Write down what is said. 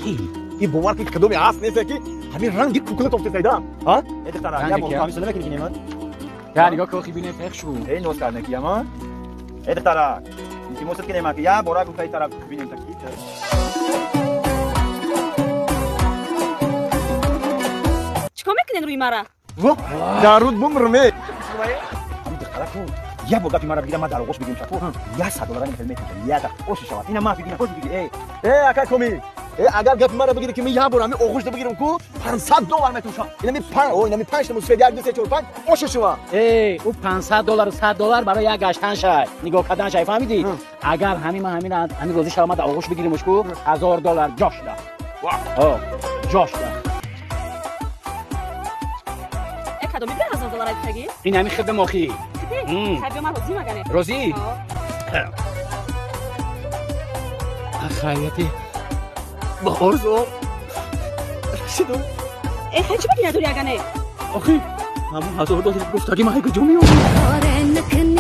Ин бовар ки кадоме ҳаст нест ки ҳамин ранги кукла тофта сайда. Ҳа? Э духтара, я бор ҳамин сола мекунӣ ки неман? Я нигоҳ кун, бинем фех шу. Э ноз карда ки яман? Э духтара, илтимосат ки неман ки я бора гуфтаи тараф бинем таки. Чикор мекунен рӯи мара? Дар руд бумрме. Ҳамин духтара ку я бор гапи мара бигирам, ман дар оғош бигирам шаку. Я 100 доллара мехел метиҳам. Я да оши шавад. Ина ман бигирам, хош бигир. Э, э акай коми. Э агар гапи мара бигири ки ман я бор ҳамин оғӯшда бигирам ку 500 доллар метушам. Ина ми 5, о ина ми 5 мусфед 1 2 3 4 5 оши шава. Э, ӯ 500 доллар 100 доллар барои як гаштан шай. Нигоҳ кардан шай, фаҳмидӣ? Агар ҳамин ман ҳамин розӣ шавам, ман дар оғӯш бигиримш ку 1000 доллар ҷош да. О, ҷош да. Э кадоми бир 1000 доллар айтаги? Ин ҳамин хидм охи. Хай биё ман розӣ магане. Розӣ? Хайяти ба орзу расидам. Э хай чӣ бигирад дори агане? Охи, ҳамон 1000 доллар гуфтаги ман куҷо меёбам?